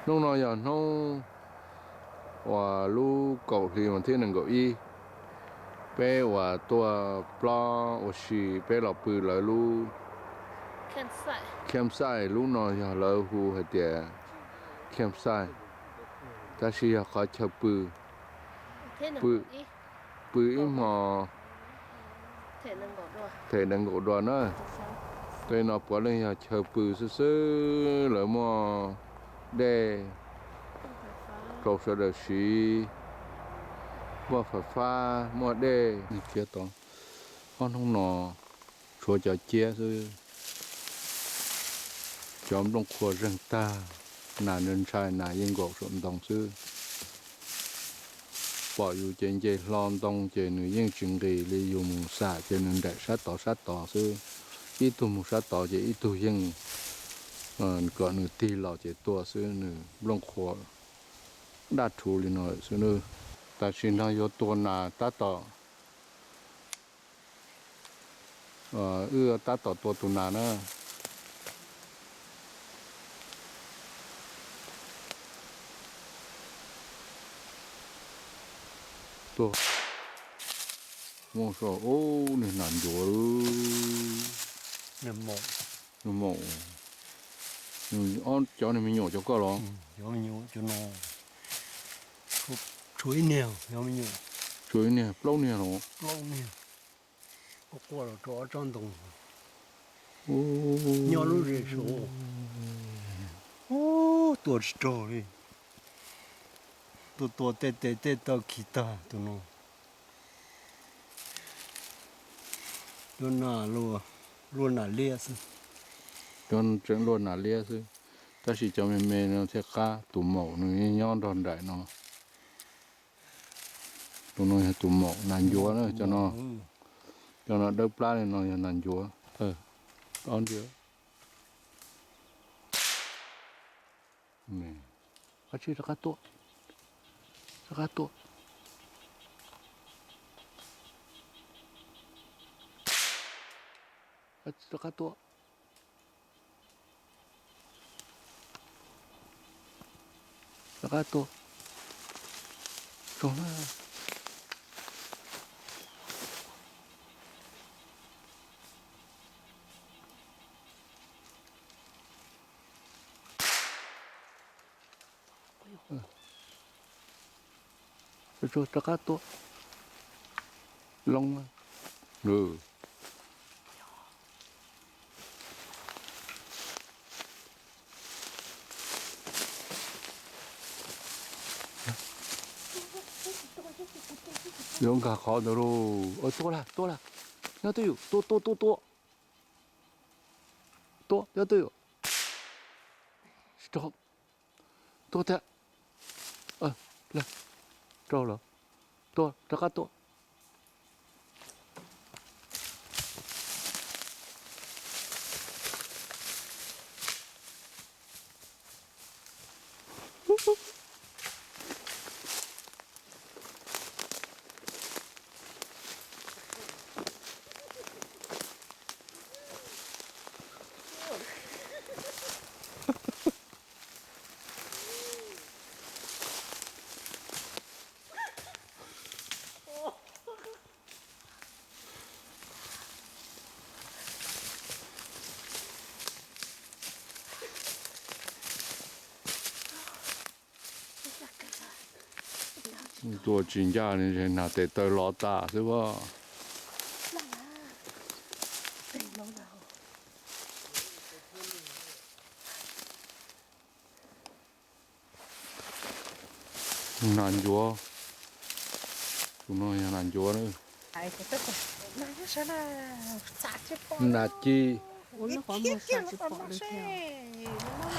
Hnub no yog hnub uas lub kaum hli mas thib nees nkaum ib, peb uas tuaj plob ua si peb los pw lawv lub campsite. Lub no yog lawv hu hais tias campsite, tab sis yog qhov chaw pw, pw ib hmo them nees nkaum dua na. Tej no puav leej yog chaw pw xwb xwb, lawv muaj dej rau sawv daws siv, muaj fais fab, muaj dej. Ob hnub no tshuav cov ciab xwb, cov nplooj qhuav zeeg tag, nas ntshai nas yeej nkaum saum ntoo xwb. Pom yus ces nce hlo ntoo ces nws yeej tsis nqis li, yus mus xam ces nws nraim sab tod sab tod xwb. Ib tug mus sab tod ces ib tug yeej kom nws tig los ces tua xwb, nws nplooj qhuav daj rhuv li no xwb nawb. Tam sim no yuav tua nas tab tom, wb tab tom tua tus nas na. Tua, muaj, ub, niag nas ncuav, nws maum, ob cov niag me nyuam cov koj los? Tshuav ib niag, tshuav ib niag, plaub niag los? Quaj quaj los rau ob tsob ntoo. Nyob lub zes saud, tua tsis raug li. Tua tua tej tes tej taw khi tag tus no. Luaj nas liab xwb. Cov tseem luaj nas liab xwb, tab sis cov me me no thiaj qab. Tus maum nws nyob nrog nraim no. Tus no yog tus maum nas ncuav na, cov no, cov no dawb plab li no yog nas ncuav. Ob nti. Qab tsib, rov qab tua, rov qab tua, rov qab tua, rov qab tua. Tso na. Rov qab tua. Loo. Yuav nkag qhov ntawd lauj. Tua lawm, tua lawm. Nyob twj ywm, tua tua tua tua. Tua, nyob twj ywm. Tsis raug. Tua thiab. Raug lawm. Tua, rov qab tua. Tua tsis ncaj, nas tes taw lov tas xwb as. Nas ncuav. Tus no yog nas ncuav na. Nas ci.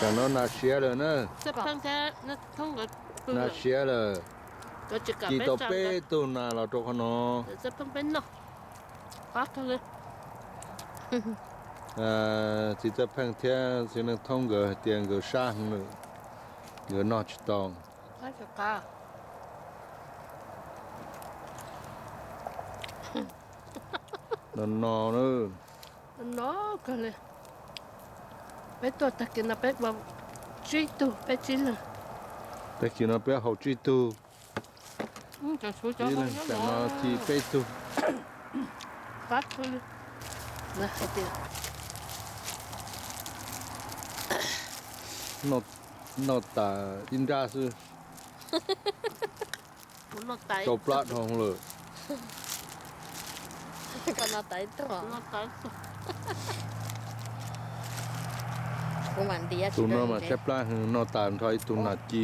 Tam no nas siav lawm na. Nas siav lawm. Ci tau peb tug nas los rau qhov no. Txiv Txawj Pheej thiab Txiv Neej Thoob nkawd hais tias nkawd sab heev lawm, nkawd noj tsis tau. No no na. No kawg li. Peb tuaj tag kis no peb ua tsib tug peb tsib leeg. Tag kis no peb haus tsib tug, ib leeg tam no ci peb tug. Noj tas ib nrab xwb, tau plab dhau lawm. Tus no mas tshaib plab heev, noj tas nrho ib tug nas ci.